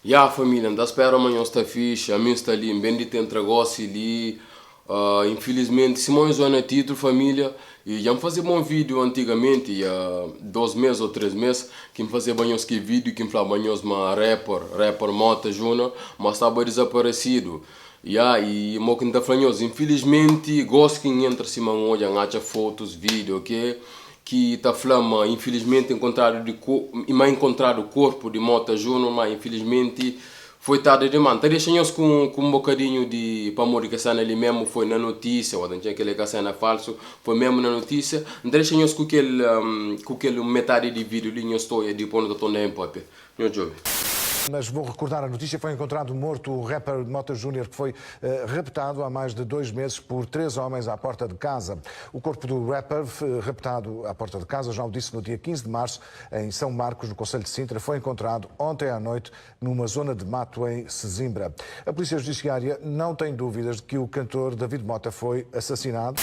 Ya família, N ta spera ma nhos sta fixi, ami N sta li, N ben di tentra gosi li, infilismenti sima nhos odja na titlu família, i dja N fazeba un vídiu antigamenti, ya 2 mês ô 3 mês ki N fazeba nhos ki vídiu ki N flaba nhos ma rapper, rapper Mota Juna, ma staba dizaparesidu, ya i mo ki N ta fla nhos, infilismenti gosi ki N entra sima N odja N atxa fotus, vídiu ok, ki ta fla ma infilismenti enkontradu di ma enkontradu korpu di Mota Junior ma infilismenti foi tardi dimas. N ta dexa nhos ku ku un bokadinhu di pamodi ke sena li memu foi na notisia o ta ntxen kel é ka sena falsu foi memu na notisia. N ta dexa nhos ku kel ku kel metadi di video li nhos ta oia dipos nu ta torna ben papia. Nhos djobe. Mas vou recordar a notícia, foi encontrado morto o rapper Mota Júnior, que foi eh, raptado há mais de dois meses por três homens à porta de casa. O corpo do rapper, eh, raptado à porta de casa, já o disse no dia 15 de março, em São Marcos, no concelho de Sintra, foi encontrado ontem à noite numa zona de mato em Sesimbra. A Polícia Judiciária não tem dúvidas de que o cantor David Mota foi assassinado.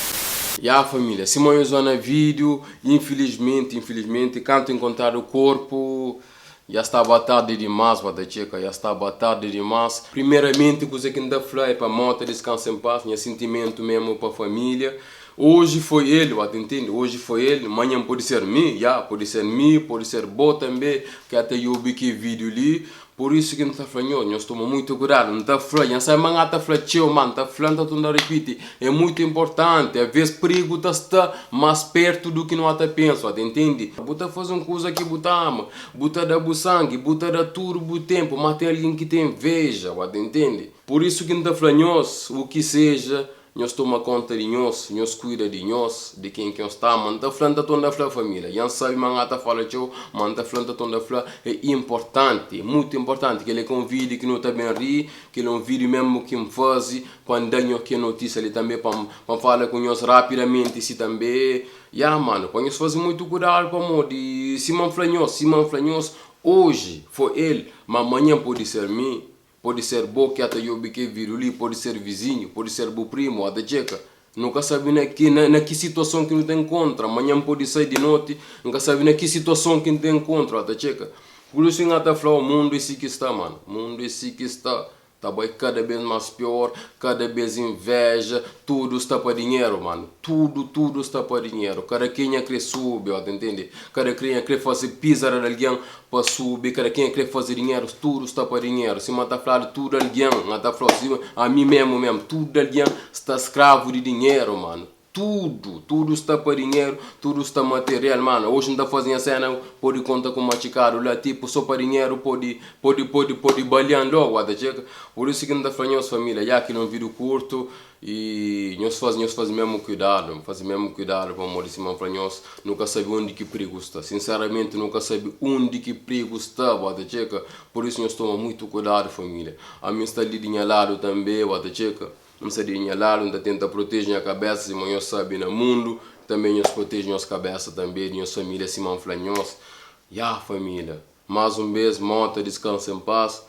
Ya família, sima nhos odja na vídeo, infilismenti, infilismenti, kantu enkontradu korpu, Ya staba tardi dimas, ba ta txeka, ya staba tardi dimas. Primeramenti kuze ki N ta fla é pa Mota diskansa en pas, nha sintimentu memu pa familia. Oji foi el, ba ta intende, oji foi el, manhan pode ser mi, ya, pode ser mi, pode ser bo tanbe ki a ta obi ki video li. Pur isu ki N ta fla nhos, nhos toma muitu kuidadu. N ta fla, nha sabe ma N ta fla txeu, ma N ta fla, N ta torna ripiti, é muitu inportanti. Aves prigu ta sta más pertu du ki nu ata pensa, ata intende? Bu ta faze un kuza ki bu ta ama, bu ta da bu sangi, bu ta da tudu bu tenpu, má ten algen ki ten inveja, ata intende? Pur isu ki N ta fla nhos, u ki seja, Nhos toma konta di nhos, nhos kuida di nhos, di ken ki nhos ta ama. N ta fla, N ta torna fla família. Dja N sabe ma N ka ta fala txeu, ma N ta fla, N ta torna fla, é inportanti, é mutu inportanti. Kel-li é ka un vídiu ki nu ta ben ri, kel-li é un vídiu mésmu ki N faze pa N da nhos kel notísia li tanbê, pa N pa N fala ku nhos rapidamenti si tanbê. Ya, manu, pa nhos faze mutu kudadu pamodi sima N fla nhos, sima N fla nhos, oji foi el, ma manhan pode ser mi. Pode ser bo ki ata obi ke video li, pode ser vizinhu, pode ser bu primu, ata txeka. Nu ka sabe na ki na ki situason ki nu ta enkontra. Manhan pode sai di noti, N ka sabe na ki situason ki N ta enkontra, ata txeka. Pur isu N ata fla-u, mundu é si ki sta, manu. Mundu é si ki sta. Ta bai kada bes mas pior, kada bes inveja, tudu sta pa dinheru, manu. Tudu, tudu sta pa dinheru. Kada kenha kre subi, ata ntende? Kada kenha kre fase pizara di algen. Pa subi, kada kenha kre faze dinheru, tudu sta pa dinheru. Sima ta fladu, tudu algen, N ta fla-u, sima ami memu memu, tudu algen sta skravu di dinheru, manu. Tudu, tudu sta pa dinheru, tudu sta material, manu. Oji N ta faze nha sena, pode konta ku matxikadu la, tipu, so pa dinheru pode, pode, pode, pode balian logu, a ta txeka? Pur isu ki N ta fla nhos familia, ya ki la un vidiu kurtu, I nhos faze, nhos faze mésmu kuidadu, faze mésmu kuidadu pamodi sima N fla nhos, nu ka sabe undi ki prigu sta. Sinseramenti, nu ka sabe undi ki prigu sta, bo ta txeka. Pur isu nhos toma muitu kuidadu, família. Ami N sta li di nha ladu tanbe, bo ta txeka. N sta di nha ladu, N ta tenta proteje nha kabésa sima nhos sabe na mundu. Tanbe nhos proteje nhos kabésa tanbe, di nhos família sima N fla nhos. Ya, família, más un bês, mota, diskansa en pas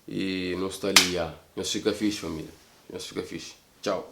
i nu sta li, ya. Nhos fika fixi, família. Nhos fika fixi. Txau.